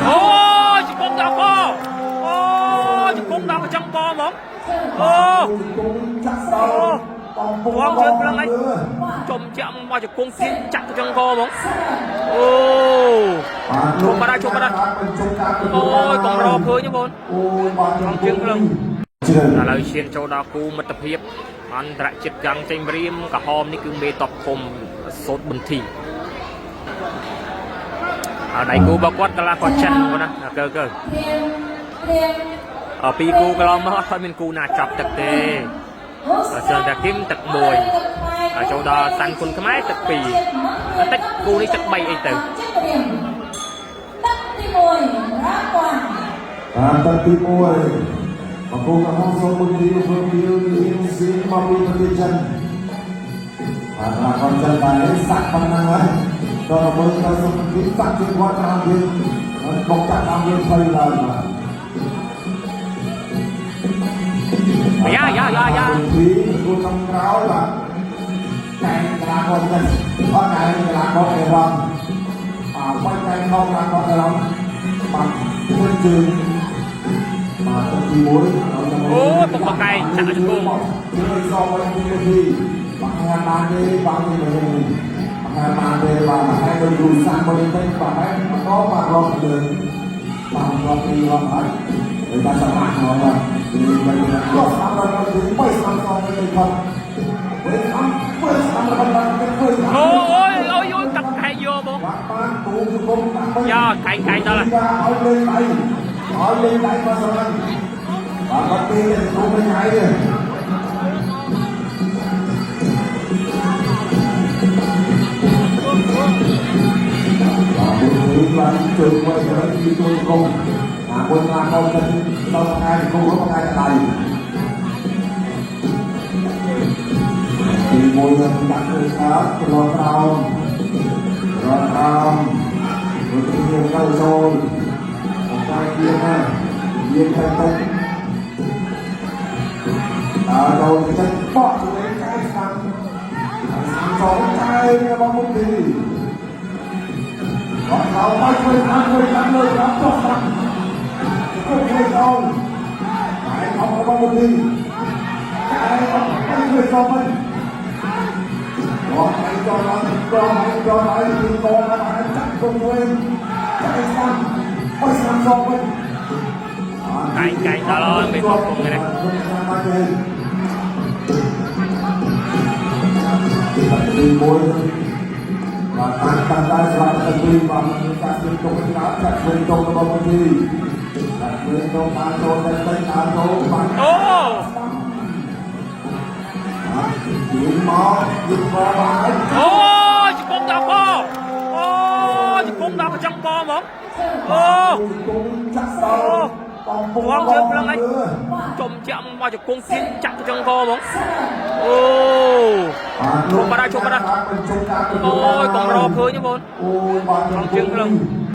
អូយជង្គង់ដល់កអូយជង្គង់ដល់កញ្ចឹងកហ្មងអូ ចាក់ដល់បងពុក បងជើងប្រឹងអី ចំជាក់មកជង្គង់គៀនចាក់កញ្ចឹងកហ្មងអូជុំបាត់ហើយជុំបាត់ហើយអូយកំរឃើញទេបង អូយបាទ អង្គជើងភ្លឹង ជ្រើ ឥឡូវឈានចូលដល់គូមិត្តភាពអន្តរជាតិកាំងចេញរៀមក្រហមនេះគឺមេតបគុំសូត្រប៊ុនធីហើយដៃគូរបស់គាត់កន្លះគាត់ចិនបងណាកើកើអពីរគូកន្លងមកអត់មានគូណាចាប់ទឹកទេអត់សឹងតែគឹមទឹកមួយហើយចូលដល់សាន់គុនខ្មែរទឹកពីរតែតិចគូនេះទឹក3អីទៅ ទឹកទី1រ៉ាប៉ាន់ តាមទឹកទី1បង្គោលក្រហមសូមបុទីធ្វើពីលៀងស៊ីមកពីប្រទេសចិនបាទឡាកនចិនបានសាក់ប៉ុណ្ណឹងហើយដល់មើលទៅសូមបុទីសាក់ជាគាត់តាមយើងបុកចាក់តាមយើងផ្លូវឡើងបាទ យ៉ាយ៉ាយ៉ាយ៉ា ទីគូចុងក្រោយបាទកែងកលាកនចិនអត់កែងកលាកនអេរ៉ង់បាទបាច់កែងខោកលាកនអេរ៉ង់បាទធ្វើជើងបាទទឹកទី1 អូយបុកបកែងចាក់ជង្គង់ ជួយសងវិញទីទីបាក់ខានបានទេបានទេមិនបាក់ខានបានទេបាទហើយដូចគ្រូសាស្ត្រមួយទៅបាទហើយបន្តបាទរកលើបាទរកពីរកហើយហើយបាទសម្រាប់មកបាទពីមិនក៏ស្ដាប់ដល់ទី3ស្ដាប់សងវិញទៅផងវិញស្ដាប់វិញស្ដាប់ដល់ដល់វិញស្ដាប់ អូយអូយអូយកាត់កែងយកបង បាទបានគ្រូជង្គង់ដាក់វិញ យ៉ាកែងកែងដល់ហើយ ឲ្យលេងដៃឲ្យលេងដៃមកសម្រាប់បាទបាត់ពីគ្រូមិនហើយទេ បាទមួយបានជួយមួយទៅទីជួយកុំអាមួយណាកុំទៅដល់ថ្ងៃគុំរកថ្ងៃដៃទីមួយនឹងដាក់គឺស្អាតក្រក្រោមក្រក្រោមមួយទីមួយទៅចូលតែទៀតណាយើងទៅទៅដល់ចូលទៅបកជួយកែស្ដាំស្ដាំចូលកែរបស់មុខទី គាត់ដល់ទៅជួយតាមជួយតាមលើតាមចុះតាមគប់ជួយដល់តែអត់របស់មុនីតែអត់ទៅជួយសវិញគាត់តែចូលដល់ចូលហើយចូលហើយទីកងហើយចាក់គុំវិញចាក់ស្ដាំអុយស្ដាំសវិញ កែងកែងដល់ហើយមេតបគុំនេះ ទីមួយបាទតាមតាមដែរស្រាប់តែទីបាទមានការស្ទទុកច្រើនចាក់វិញទុករបស់ទីចាក់វិញទុកបានចូលតែតែតាមចូលបាន អូ យូរមកយូរមកបាន អូយជង្គង់ដល់កអូយជង្គង់ដល់កញ្ចឹងកហ្មងអូ ចាក់ដល់បងពុក បងជើងប្រឹងអី ចំជាក់មកជង្គង់គៀនចាក់កញ្ចឹងកហ្មងអូជុំបាត់ហើយជុំបាត់ហើយអូយកំរឃើញទេបង អូយបាទ អង្គជើងភ្លឹង